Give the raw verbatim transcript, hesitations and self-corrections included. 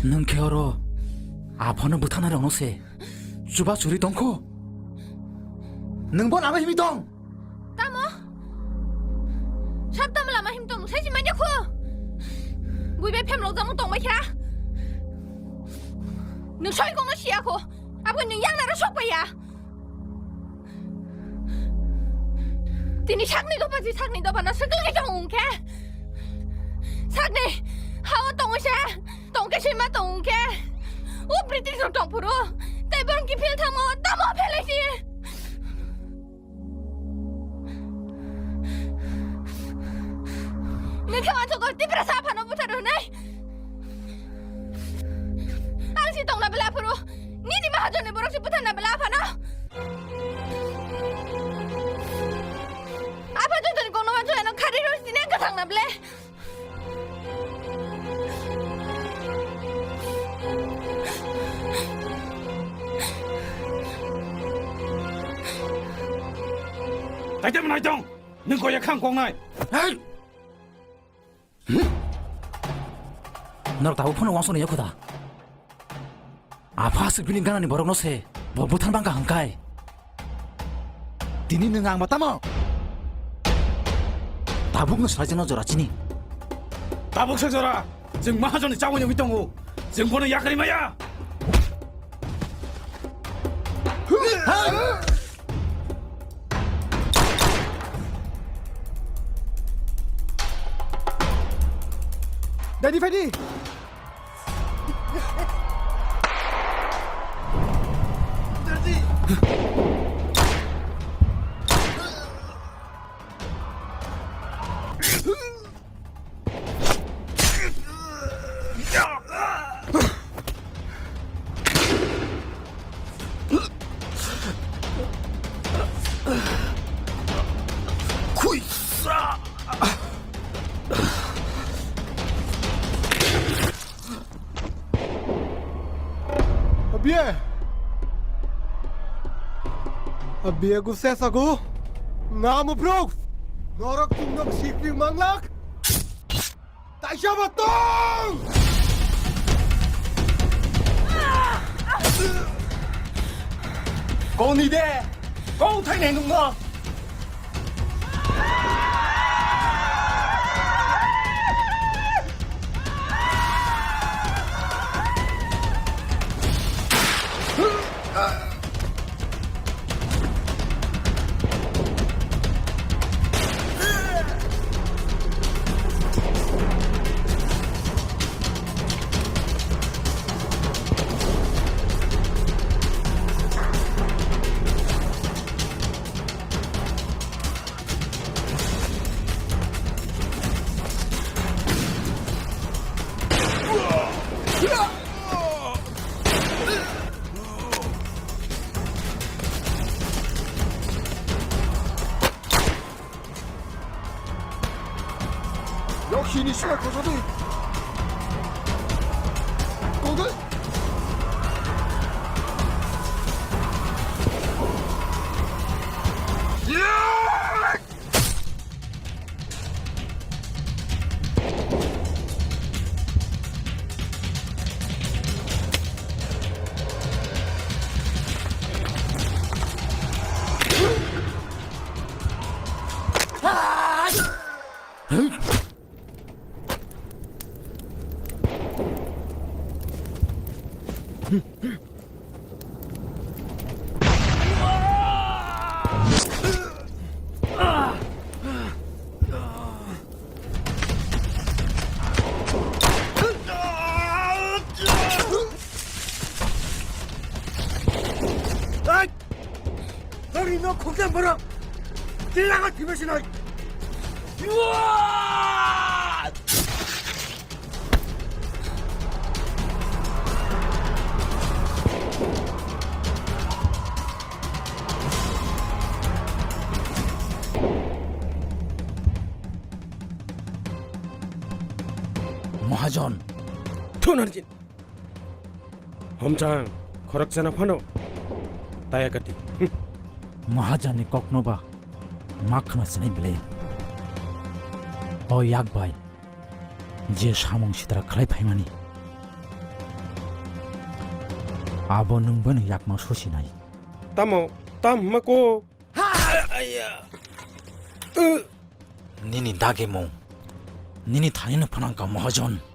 Nwng khe oro aphano bwthanai rokno se chuba churi tongkho. Nwng bo lama himwi tong. Tamo? Sab tamo lama him tong, sai si manya kho. Bui bai phem rok jamung tong bai kha. Nwng soi kongno siya kho. Abo nwng yang naro sok bai ya. Tini sakni dopa ji sakni dopa na swkang hai tong ungkhe. Sakni hao tong se. Tongke sima tongke. O British rok tongphuru. Tei borong kiphil thangmo tamo phelai si. Nokhe wansokol Tiprasa aphano butharu hinwi. Ang si tongna bela aphuru. Nini mahajonni borok si butharna bela aphano. Apha jotoni kongno wansoi ano khari rw sini ang kwthangna bela. Taitam naitong, nwng koya khang kongnai. Hey! Norok tabuk phano wansokni yakho da? Apha aswk bini ganani borokno se bo buthan bangkha hwnkhai. Tini nwng ang ma tamo? Tabukno swlaijakno jora chini. Tabuk se jora, chwng mahajonni chawai nugwi tongo. Chwng bono yakarwi maya. Dadi, Fadi! Abie! Abie gu sesa gu! Nga mupruk! Norok chwngno sikri manglak! Taisa ba tong! Koni de! Kong thainai nungno! Yaksini sima kosadi. Kodi? Nokni nok khokjang borok. Tei lama thwibai sinai. Mahajon. Thunarjin. Homchang, khorokchana phano taya kati. Mahajani kokno ba ma khna sinai bele. O yak bai je samung sitra khlai phaimani. Abo nwng bono yakma susinai. Tamo, tam hwnma kok? Nini dagimung. Nini thanino phanangkha mahajon.